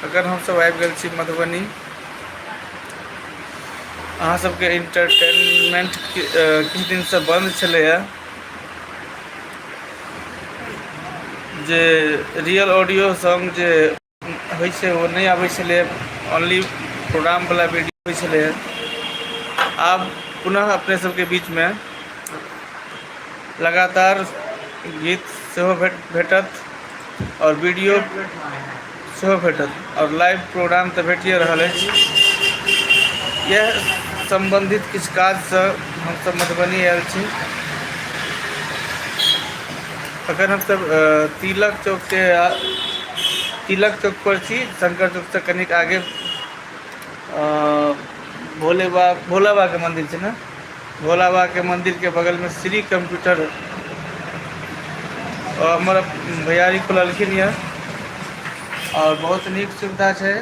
अखन हमसभ आबि गेल छी मधुबनी। अहाँ सबके इंटरटेनमेंट किछु दिनसँ बन्द छलैए जे रियल ऑडियो सॉन्ग जे होइ छै ओ नहि आबै छलै ओनली प्रोग्रामवला वीडियो होइ छलै आब पुनः अपने सबके बीचमे लगातार गीत सेहो भेटत आओर वीडियो सेहो भेटत आओर लाइव प्रोग्राम तऽ भेटिए रहल अछि। इएह सम्बन्धित किछु काजसँ हमसभ मधुबनी आयल छी। अखन हमसभ तिलक चौकके तिलक चौकपर छी। शंकर चौकसँ कनिक आगे भोले बाबा भोला बाबाके मन्दिर छै ने? भोला बाबाके मन्दिरके बगलमे श्री कम्प्यूटर हमर भैयारी खोललखिन यऽ आओर बहुत नीक सुविधा छै।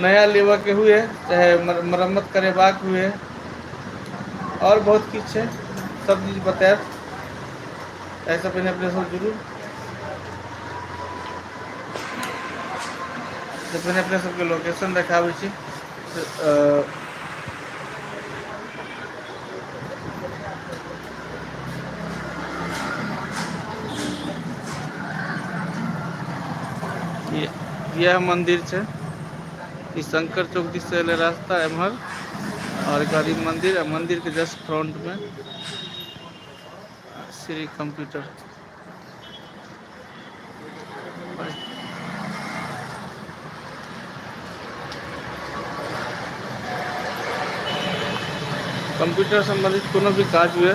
नया लेबऽके हुए चाहे मरम्मत करेबाक हुए आओर बहुत किछु छै, सब चीज बतायब। एहिसँ पहिने अपने सब जुड़ू। पहिने अपने सबके लोकेशन देखाबै छी। इएह मंदिर छै। ई शंकर चौक दिस से एले रास्ता एम्हर और एक बाद ई मंदिर आ मंदिर के जस्ट फ्रंट में श्री कंप्यूटर। कंप्यूटर सम्बन्धित कोनो भी काज हुए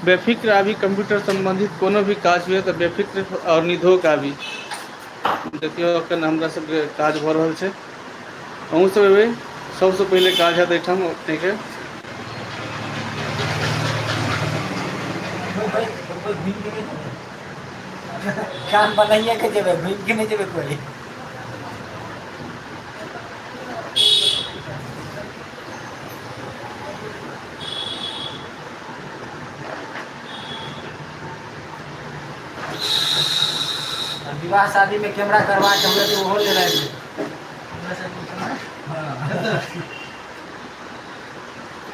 बेफिक्र आबी। कंप्यूटर सम्बन्धित कोनो भी काज हुए तऽ बेफिक्र आओर निधोक आबी। देखियौ एखन हमरा सबके काज भऽ रहल छै। अहूँ सब एबै, सबसँ पहिले काज हैत एहिठाम अपनेके। काम बनाइए के जेबै, घुमि के नहि जेबै कोइ। विवाह शादी में कैमरा करवा के हुए तो ओहो ले आबि।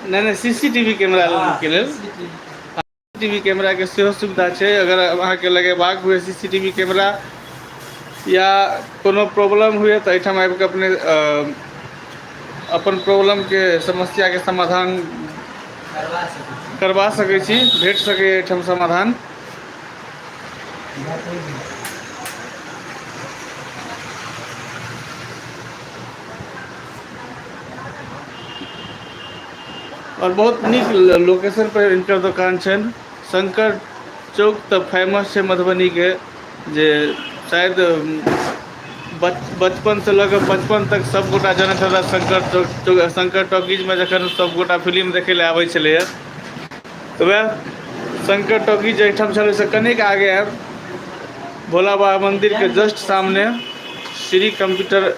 नहि नहि, सीसीटीवी कैमरा के लेल सीसीटीवी कैमरा के सेहो सुविधा छै। अगर अहाँके लगेबाक हुए सीसीटीवी कैमरा या कोनो प्रॉब्लम हुए तऽ एहिठाम आबि कऽ अपने अपन प्रॉब्लमके समस्याके समाधान करबा सकै छी। भेट सकैए एहिठाम समाधान। आओर बहुत नीक लोकेशन पर हिनकर दोकान छनि। शंकर चौक तऽ फेमस छै मधुबनीके, जे शायद बचपनसँ लऽ कऽ 55 तक सब गोटा जनैत हेता शंकर चौक। शंकर टॉकीजमे जखन सब गोटा फिल्म देखै लए आबै छलैए तऽ वएह शंकर टॉकीज जाहिठाम छलै से कनिक आगे आयब, भोला बाबा मन्दिरके जस्ट सामने श्री कम्प्यूटर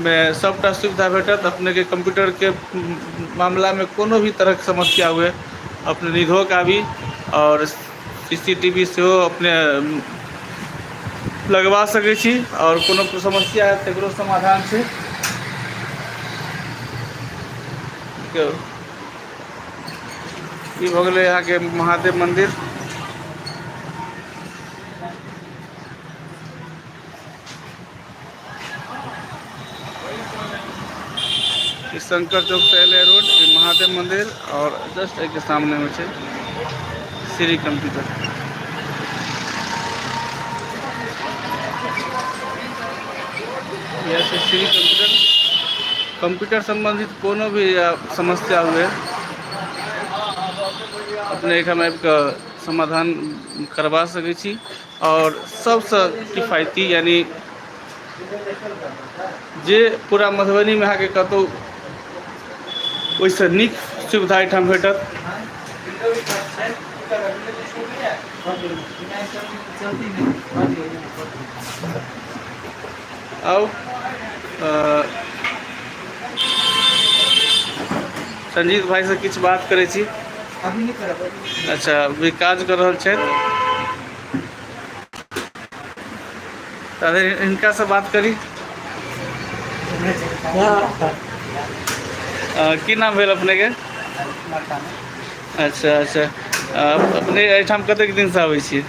मे सबटा सुविधा भेटत अपनेके। कम्प्यूटरके मामलामे कोनो भी तरहके समस्या हुए, अपने निधोक आबी आओर सी सी टी वी सेहो अपने लगवा सकै छी आओर कोनो समस्या हैत तकरो समाधान छै। ई भऽ गेलै अहाँके महादेव मन्दिर। ई शंकर चौक से एलै रोड, ई महादेव मंदिर और जस्ट एहिके सामने में छै श्री कंप्यूटर। यह छै श्री कंप्यूटर। कंप्यूटर संबंधित कोनो भी समस्या हुए, अपने एहिठाम आबि कऽ समाधान करबा सकै छी आओर सबसँ किफायती, यानि जे पूरा मधुबनीमे अहाँके कतहु ओहिसँ नीक सुविधा एहिठाम भेटत। आउ, संजीत भाइसँ किछु बात करै छी। अच्छा, अभी काज कऽ रहल छथि। तऽ हिनकासँ बात करी। की नाम भेल अपनेके? अच्छा अच्छा, अपने एहिठाम कतेक दिनसँ आबै छियै?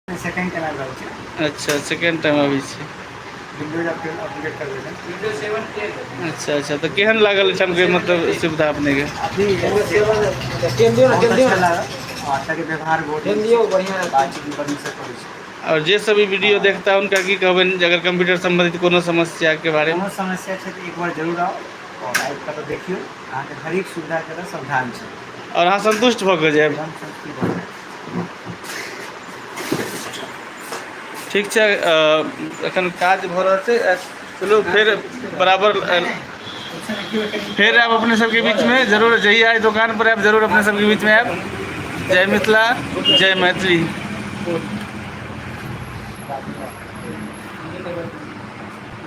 सेकंड टाइम आबि रहल छी। अच्छा, सेकेंड टाइम आबै छी। विंडोज अपडेट करबै। अच्छा अच्छा, तऽ केहन लागल एहिठामके मतलब सुविधा अपनेके? अभी बहुत अच्छा लागल और एतऽके व्यवहार बहुत नीक छै, बातचीत भी बड़ नीकसँ करै छै। आओर जे सब ई वीडियो देखता हुनका की कहबनि जे अगर कंप्यूटर सम्बन्धित कोनो समस्याके बारेमे? कोनो समस्या छै तऽ एक बार जरूर आउ आओर आबि कऽ तऽ देखियौ, अहाँके हरेक सुविधाके एतऽ समाधान छै। आओर अहाँ सन्तुष्ट भऽ कऽ जायब। एकदम संतुष्टि भऽ जायब। ठीक छै, एखन काज भऽ रहल छै। चलू फेर बराबर फेर आयब अपने सबके बीचमे जरूर। जहिया एहि दोकान पर आयब जरूर अपने सबके बीचमे आयब। जय मिथिला, जय मैथिली।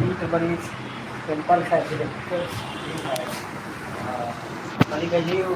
ई तऽ बड़ी सिंपल खाइ छै। कनि कहियो।